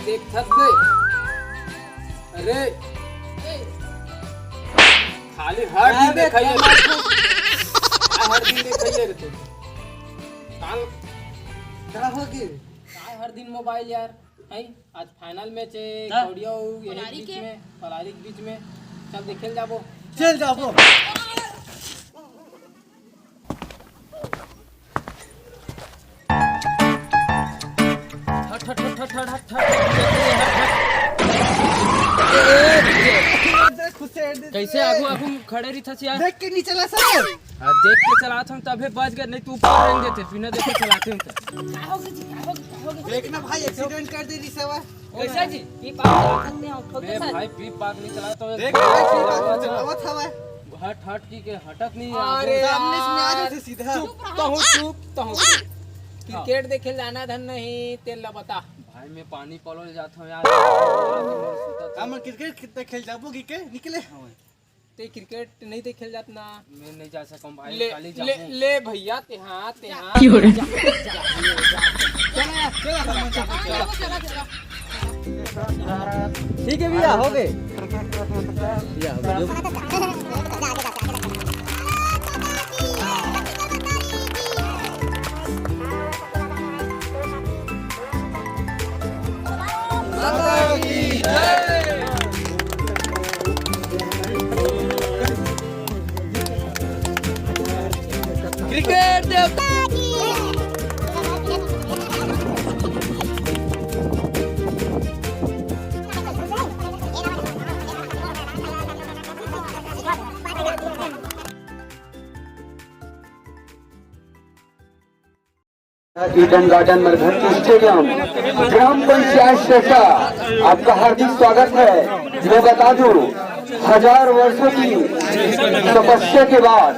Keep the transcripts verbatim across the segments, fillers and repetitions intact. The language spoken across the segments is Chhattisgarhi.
देखथस बे। अरे, खाली हर दिन अरे, देखाइए। कमाल। हर दिन देखाइए रे तू। काल का हो गे? काय हर दिन मोबाइल यार? हैं? आज फाइनल मैच हे, हाँ। कौड़िया अउ यही पलारी बीच के। में, पलारी के बीच में। चल देखे ल जाबो। चल जाबो। हट, हट, हट, हट, हट, हट, हट। देख, खुश है, देख। कैसे आगू, आगू खड़े रहिथस यार? देख के नहीं चला सर। हाँ, देख के चलात हूँ, तभे बच गए, नहीं तो ऊपर रेंग देते, बिना देखे चलाते हूँ तो। का हो गया जी, का हो गया, का हो गया? देख ना भाई, एक्सीडेंट कर दे रही सवा। कैसे जी? पीप आप चला सकते हैं, ठोके बे सर। भाई, पीप पाप नहीं चला तो देख भाई, पीप पाप चलावत हवा। हट, हट की के हटत नहीं है। अरे सामने से आ यार। जाते सीधा। चुप, तहूँ चुप, तहूँ चुप। क्रिकेट देखे जाना धन नहीं, तेल ला बता। भाई, मैं पानी पलो ले जाता हूँ यार। हमन क्रिकेट खेल जाबो की के निकले हवे। ते क्रिकेट नहीं देखे ल जात ना। मैं नहीं जा सकूं भाई, ले, खाली ले, जाऊं। ले भैया, तेहा, तेहा। क्यों रे? जा, जा, जा, जा। चला, चला, चला, चला, चला। ठीक है भैया, हो गए। भैया, हो गए। माता की जय। क्रिकेट देवता की। ईडन गार्डन मरघट स्टेडियम, ग्राम पंचायत सेठा, आपका हार्दिक स्वागत है। मैं बता दूं, हजार वर्षों की तपस्या के बाद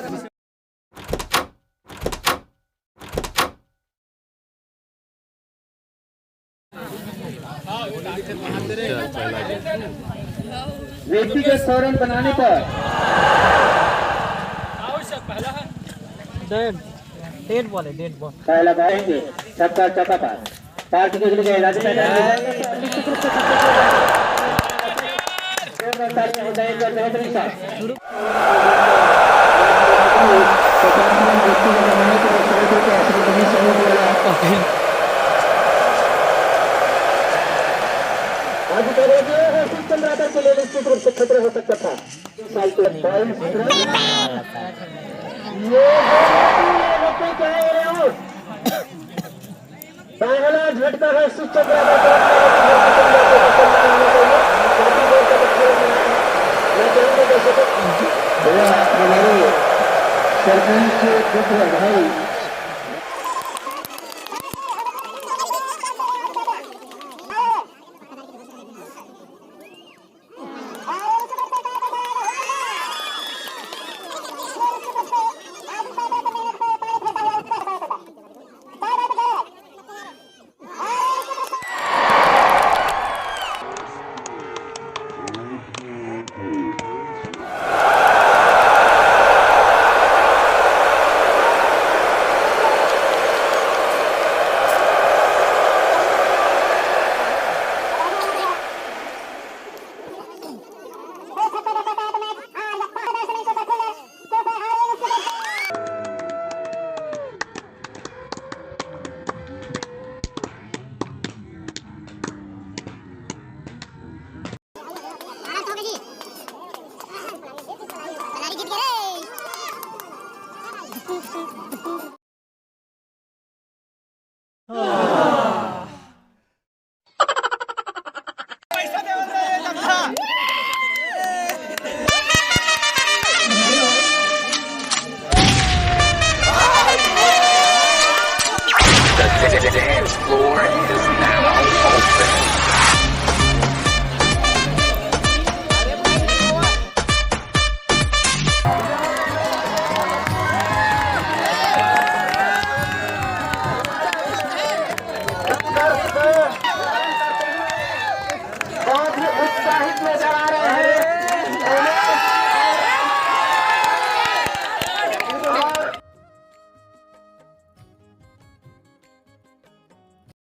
व्यक्तिगत सौ रन बनाने पर डेड, डेड बॉल है, डेड बॉल। पहला बॉल है, छक्का, चौका पार। पार की गेंद गए, राजू मैदान में। जोरदार तालियां हो जाए, एक बार बेहतरीन शॉट। आज का रेडियो है, सिस्टम राइडर के लिए निश्चित रूप से खतरा हो सकता था। साल के बाईस रन। ये क्या है यार? पहला झटका है, सिस्टम राइडर के लिए। भैया, हमारे सरपंच के पुत्र भाई।